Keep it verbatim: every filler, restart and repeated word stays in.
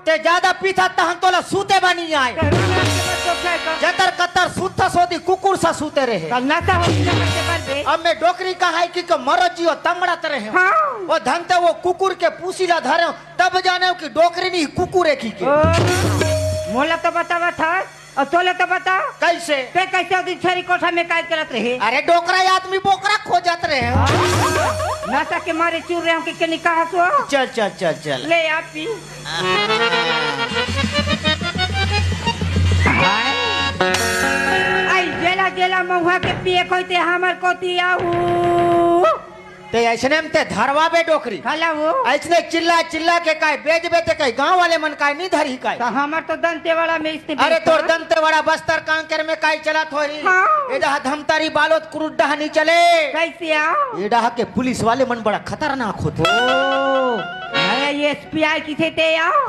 ते ज्यादा पीथा तहन तोला सूते बनी आए। जतर कतर सूतस ओती कुकुर सा सूते रहे। अब मैं डोकरी कहाय कि के मरो जियो तमड़त रहे। हाँ। वो धन ते वो कुकुर के पूसी ला धरे, तब जाने कि डोकरी नहीं कुकुर है की के। मोला तो बतावा था। अउ तोले तो बता। कैसे? ते कैसे ओ दिन छेरी कोठा में काय करत रहे? अरे डोकरा आदमी बोकरा खोजत रहे। नशा के मारे चूर रहे हो कि के निकाह सो? चल चल चल चल। ले आप पी। आई जेला जेला महुआ के पिए कोई ते हमर कोती आऊ। ते ऐसने में ते धरवाबे डोकरी। हला वो। ऐसने चिल्ला चिल्ला के काय बेचबे ते काय गांव वाले मन काय नहीं धरी काय। तो हमर तो दंतेवाड़ा में इस्ते अरे तोर दंतेवाड़ा बस्तर कांकेर में काय चलत होही। हाँ। एडा धमतारी बालोद कुरुड्डा नहीं चले। कैसे आओ? एडा के पुलिस वाले मन बड़ा खतरनाक होते। अरे ये एसपीआई किसे ते आओ।